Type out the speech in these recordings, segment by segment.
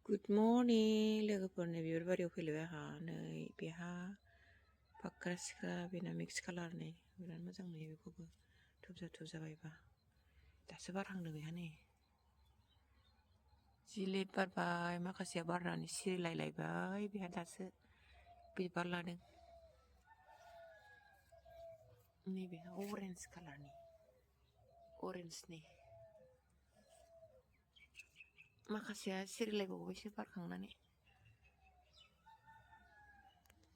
Good morning लोगोफोरनि बिबार बारियाव फैलायबाय आंहा नै बेहा फाख्रा सिख्रा बेना मिक्स कालारनि बिराद मोजां नुयो बेखौबो थुबजा थुबजाबायबा दासो बारहांदों बेहा नै जि लेट बारबाय माखासेया बारनानै सिरिलायलायबाय बेहा दासो बिबार लादों नैबेहा अरेन्ज कालारनि अरेन्जनि माखासेया सिरिलायबावबायसो बारखांनानै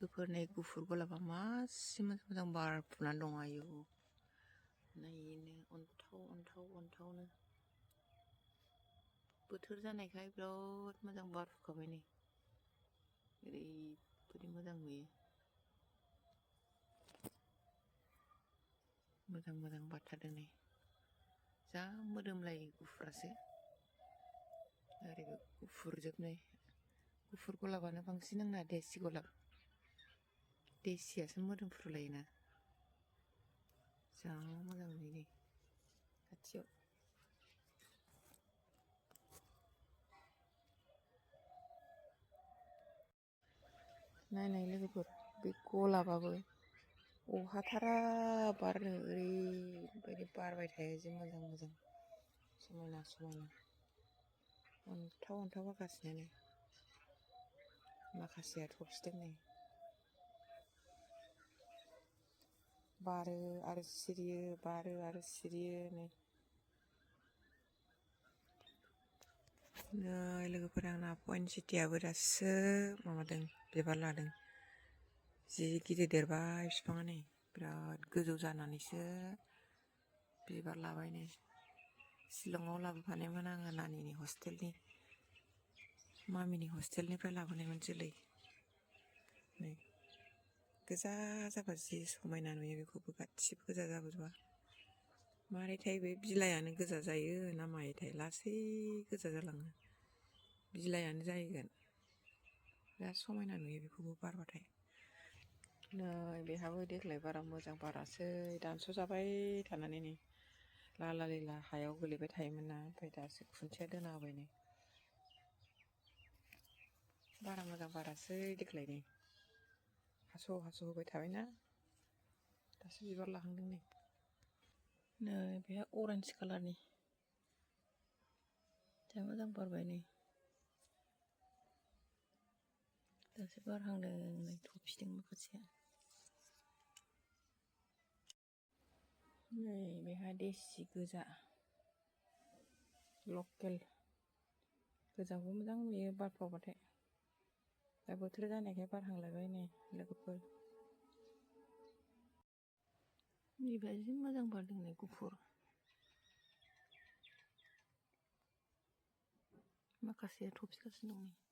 लोगोफोरनि गुफुर गलाबा मासे मोजां मोजां बारफुनानै दं आयु नायनो अन्थावनो बोथोर जानायखाय बिराद मोजां बारफुखाबाय नै ओरैबायदि मोजां नुयो मोजां बारथारदों नै जा मोदोमलायो गुफुरासो ओरैबो गुफुरजोब नै गुफुर गलाबानो बांसिन आंना देसि गलाब देसियासो मोदोमफ्रुलायोना जा मोजां नुयो नै खाथियाव नायनाय लोगोफोर बे गलाबाबो अहाथारा बारनो ओरैबायदि बारबाय थायो जि मोजां समायना अन्थाव बारगासिनो नै माखासेया थफिदों नै बारो आरो सिरियो नै लोगोफोर आंना पइन्ट सिटियाबो दासो माबादों बिबार लादों जि गिदिर देरबाय बिफाङा नै बिराद गोजौ जानानैसो बिबार लाबाय नै शिलंआव लाबोफानायमोन आङो नानिनि हस्टेलनि मामिनि हस्टेलनिफ्राय लाबोनायमोन जोलै नै गोजा जाबा जि समायना नुयो बेखौबो गासिबो गोजा जाबोजोबा मारैथाय बे बिलाइआनो गोजा जायो ना मायोथाय लासै गोजा जालाङो बिलाइआनो जाहैगोन बिराद समायना नुयो बेखौबो बारबाथाय नै बेहाबो देग्लाय बारा मोजां बारासै दानस'जाबाय थानानै नै लाला लिला हायाव गोलैबाय थायोमोन ना ओमफ्राय दासो खुन्थिया दोना होबाय नै बारा मोजां बारासै देग्लाय नै हास' होबाय थाबायना दासो बिबार लाहांदों नै बेहा अरेन्ज कालारनि जा मोजां बारबाय नै दासो बारहांदों नै थफिदों माखासेया नै बेहा देसि गोजा लकेल गोजाखौ मोजां नुयो बारफ्रावबाथाय दा बोथोर जानायखाय बारहांलायबाय नै लोगोफोर नैबे जि मोजां बारदों नै गुफुर माखासेया थफिगासिनो दं नै